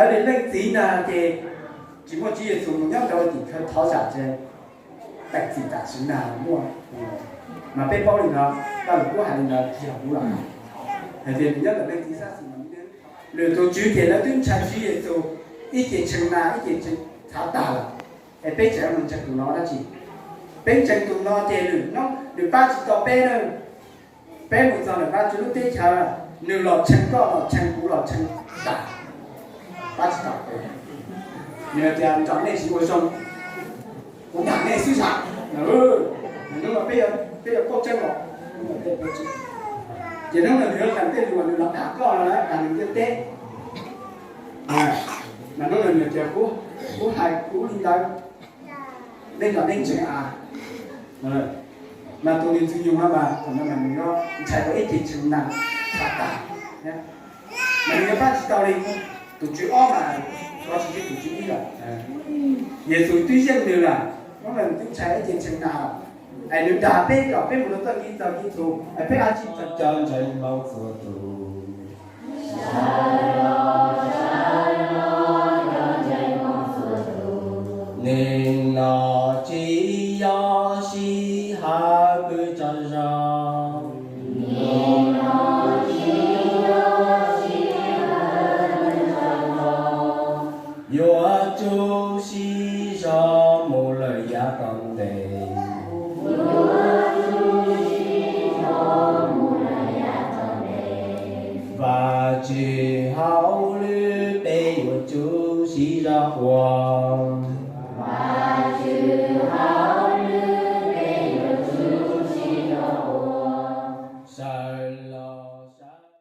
Lawv li leej txiv ntag ces tsis muaj Tswv Yexus mus nyob rau tim khawv thov zam ces teem txim tam sim ntag muaj. Mas peb paub li no, Vajluskub hais li ntawd yog kuv los hais tias nws nyob ntawm leej txiv sab xis mas lwm tus tswv ces lawv twb ntshai Tswv Yexus ib ce tshee na ib ce tshee txhav tag lawm. Es peb tseem mus ntseeg tus no dab tsi? Peb ntseeg tus no ces lwm hnub nws pab tsis tau peb na. Peb mus txog ntawm Vajtswv lub teb chaws, nws los tshee koj los tshee kuv los tshee tas, pab tsis tau peb. Nws tias nrog nej tsis ua zoo, kuv nrog nej xwb yam. Hnub no peb yuav paub tseeb los, ces hnub no nws yuav hais tej lus uas nws los tham koj no na, tham nws ntiaj teb. Mas hnub no nws tias kuv hais kuv li ntawd, nej nrog nej ntseeg a. Mas tus niag ntxwg nyoog no mas thaum no mas nws yuav ntshai ua ib ce tshee na txhav tas, mas nws yuav pab tsis tau li. Tus tswv ob mas tsis yog tus tswv ib lawm. Yexus twb yeej nws lawm, hnub no nws twb ntshai ib ce tshee na lawm. Es nws dag peb kom peb mus rau txoj kev txhaum kev txhum, es peb dab tsi txhaum caw ntseeg Hmoob txhua tus. Nim no tsis yog sij hawm pw tsaug zog, yuav tsum sib zog mus lawm yav tom ntej. Vajtswv hauj lwm peb yuav tsum sib zog ua.